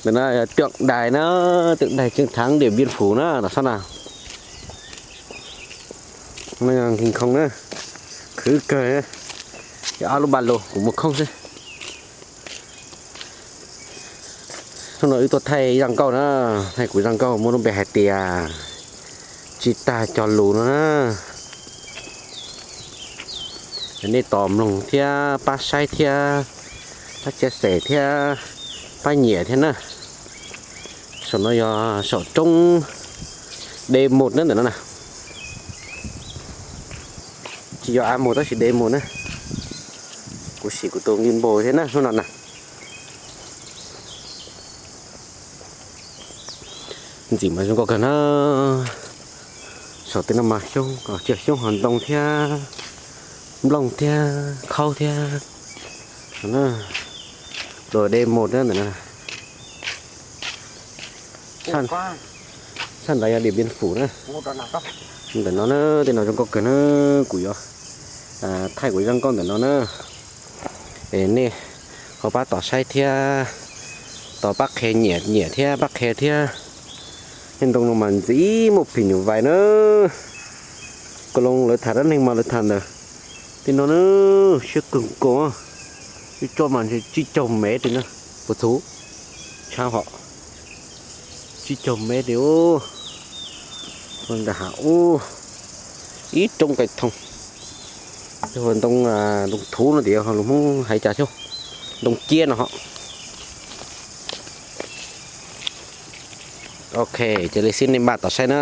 Ntawm no yog Tượng Đài na, Tượng Đài chiến thắng Điện Biên Phủ na, tom sab na. Nkhoo na, khwv kawg, ob lub ba lus kuv mus khoob xwb. Hnub no wb tuaj thaij zaj nkauj na, thaij kuv zaj nkauj muaj lub npe hais tias Tsis tag cog lus no na. Nej tos mloog thiab pab saib thiab, pab chia sẻ thiab, pab nyiam thiab na. Saum no yog saum roob D một na ntawm no na. Tsis yog A một tab sis D một na. Kuv sim kuv tus gimbal thiab na hnub no na. Ntxim mas zoo nkauj kawg na. Saum tej no mas xyoob, xyoob hos ntoo thiab nplooj thiab khaub thiab. Dua D một na ntawm no. Sab nrad yog Điện Biên Phủ na. Ntawm no na, tej no zoo nkauj kawg na, kuv yuav thaij kuv zaj nkauj ntawm no na. Es nej ho pab tos saib thiab, tos pab qhia nyiam nyiam thiab pab qhia thiab. Tej ntoo no mas ntxim muaj phim nyuj vais na. Kaus loo lawv tham dab neeg mas lawv tham ntawm tej no na, siab kawg nkaus. Ib tsob mas tsib caug mev li na, puas txhuv, tshab hom, tsib caug mev li. Ntawm hav ub ib roob kais thoo, yog ntoo, ntoo thuv no tias yog lus Hmoob hais cas xyov, ntoo ciab no hos. Ok, cia li xib nej npaj tos saib na.